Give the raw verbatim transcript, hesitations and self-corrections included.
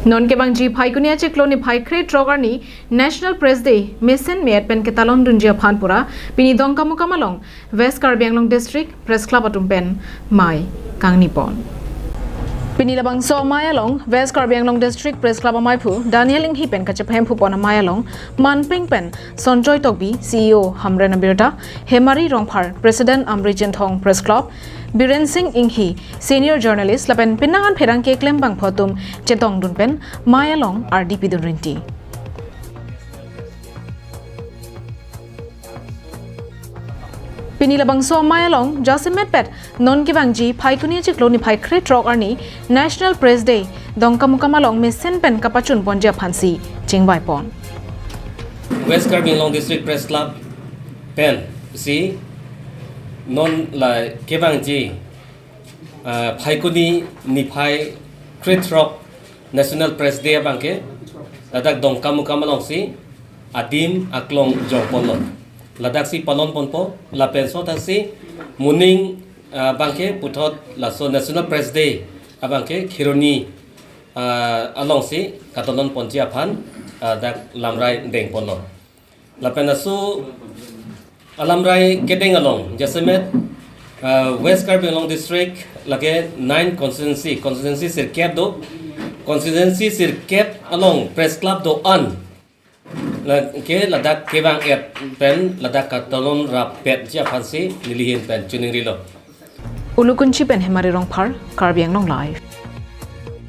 Non kevangji Phaikuni achiklo niphai krethrok arni National Press Day mesen me-et pen ketalon dunji aphan pura pini Dongkamukam along West Karbi Anglong District Press Club atum pen mei kangni pon. Pini labangso amei along West Karbi Anglong District Press Club amaiphu Daniel Inghi pen kachephem phupon amei along manpeng pen Sonjoy Tokbi, C E O Hamren Abirta, Hemari Rongphar, President Amri Chinthong Press Club, Biren Singh Inghi, Senior Journalist lapen penang an pherangke klembang pho atum chetongdun pen mei along ardi pidun rinti. Pini labangso amei along jasemet pet non kevangji Phaikuni achiklo niphai krethrok arni National Press Day Dongkamukam along mesen pen kapachun ponji aphansi chingvai pon. West Karbi Anglong District Press Club pensi non la kevangji uh, Phaikuni niphai krethrok National Press Day abangke ladak Dongkamukam alongsi adim aklong jong ponlo. Ladaksi palon ponpo lapen so thaksi muning uh, abangke puthot laso National Press Day abangke Kheroni uh, alongsi katalon ponji aphan uh, dak lamrai deng ponlo. Lapen laso alamrai kedeng along jasemet uh, West Karbi Anglong District lake nine constituency, constituency sirkep do, constituency sirkep along Press Club do-an lake ladak kevang-et pen ladak katalon rappetji aphansi nelihin pen chiningrilo. Ulukunchi pen Hemari Rongphar, Karbi Anglong Live.